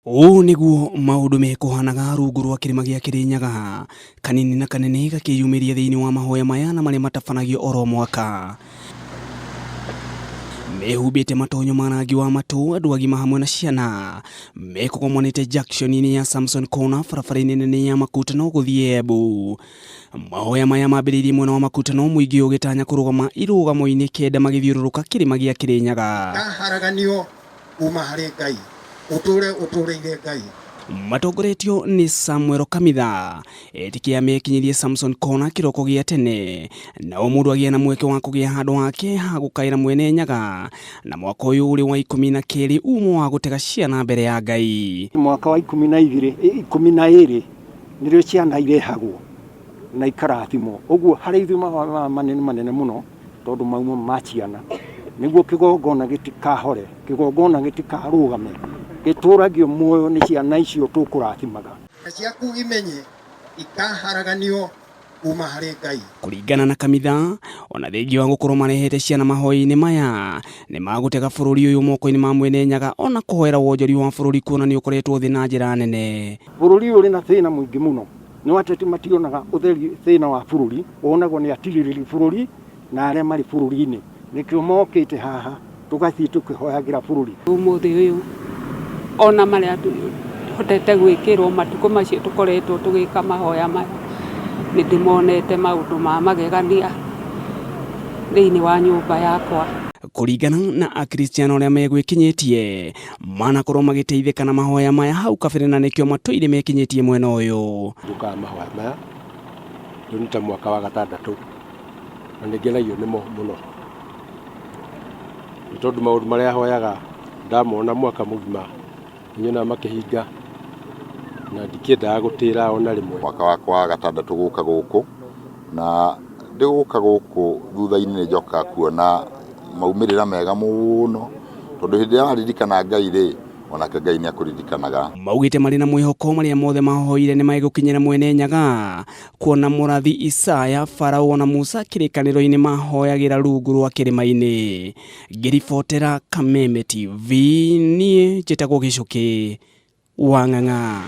Ũũ nĩguo maũndũ mekũhanaga rungu rwa kĩrĩma gĩa Kĩrĩnyaga, kanini na kanene gakĩyumĩria thĩinĩ wa mahoya maya na marĩa matabanagio oro mwaka. Mehumbĩte matonyo ma rangi wa matũ, andũ agima hamwe na ciana mekũgomanĩte junction-inĩ ya Samson Corner barabara-inĩ nene ya Makutano gũthiĩ Embu. Mahoya maya mambĩrĩirie mwena wa Makutano, mũingĩ ũgĩtanya kũrũgama irũgamo-inĩ kenda magĩthiũrũrũka kĩrĩma gĩa Kĩrĩnyaga. Haraganio kuma harĩ Ngai, ũtũũre ũtũũrĩire Ngai. Matongoretio nĩ Samuel Kamitha, etĩkia mekinyirie Samson Corner kĩroko gĩa tene, na o mũndũ agĩa na mweke wa kũgĩa handũ hake ha gũkaĩra Mwene Nyaga, na mwaka ũyũ ũrĩ wa 12 umo wa gũtega ciana mbere ya Ngai. Mwaka wa 12, 12 nĩrĩo ciana irehagwo na ikarathimwo, ũguo harĩ ithuĩ mahoya maya manene manene mũno tondũ mauma ma ciana, nĩguo kĩgongona gĩtikahore, kĩgongona gĩtikarũgame, gĩtũragio muoyo nĩ ciana icio tũkũrathimaga. Ciaku imenye ikaharaganio kuma harĩ Ngai. Kũringana na kamitha, ona thengia wa gũkorwo marehete ciana mahoya-inĩ maya, nĩ magũtega bũrũri ũyũ moko-inĩ ma Mwene Nyaga ona kũhoera wonjoria wa bũrũri kuona nĩ ũkoretwo thĩ na njĩra nene. Bũrũri ũyũ ũrĩ na thĩna mũingĩ mũno, no ateti mationaga ũtheri thĩna wa bũrũri, wonagwo nĩ atirĩrĩri bũrũri na arĩa marĩ bũrũri-inĩ, nĩkĩo mokĩte haha tũgathiĩ tũkĩhoyagĩra bũrũri. Ũmũthĩ ũyũ ona marĩa hotete gwĩkĩrwo matukũ macio tũkoretwo tũgĩka mahoya maya, nĩ ndĩmonete maũndũ ma magegania thĩinĩ wa nyũmba yakwa. Kũringana na Akristiano arĩa megwĩkinyĩtie, manakorwo magĩteithĩka na mahoya maya hau kabere na nĩkĩo matũire mekinyĩtie mwena ũyũ. Njũkaga mahoya maya rĩu nĩ ta mwaka wa gatandatũ na nĩ ngenagio nĩmo mũno, nĩ tondũ maũndũ marĩa hoyaga ndamona mwaka mũgima nĩ nyonaga makĩhinga na ndikĩendaga gũtĩra ona rĩmwe. Mwaka wakwa wa gatandatũ gũka gũkũ na ndĩgũka gũkũ thutha-inĩ nĩ njokaga kuona maumĩrĩra mega mũno, tondũ hĩndĩ ĩrĩa waririkana Ngai rĩ, onake Ngai nĩ akũririkanaga. Maugĩte marĩ na mwĩhoko marĩa mothe mahoire nĩ megũkinyĩra Mwene Nyaga, kuona mũrathi Isaya, Farao na Musa kĩrĩkanĩro-inĩ mahoyagĩra rungu rwa kĩrĩma-inĩ. Ngĩribotera Kameme TV, niĩ njĩtagwo Gĩcũkĩ wa Ng'ang'a.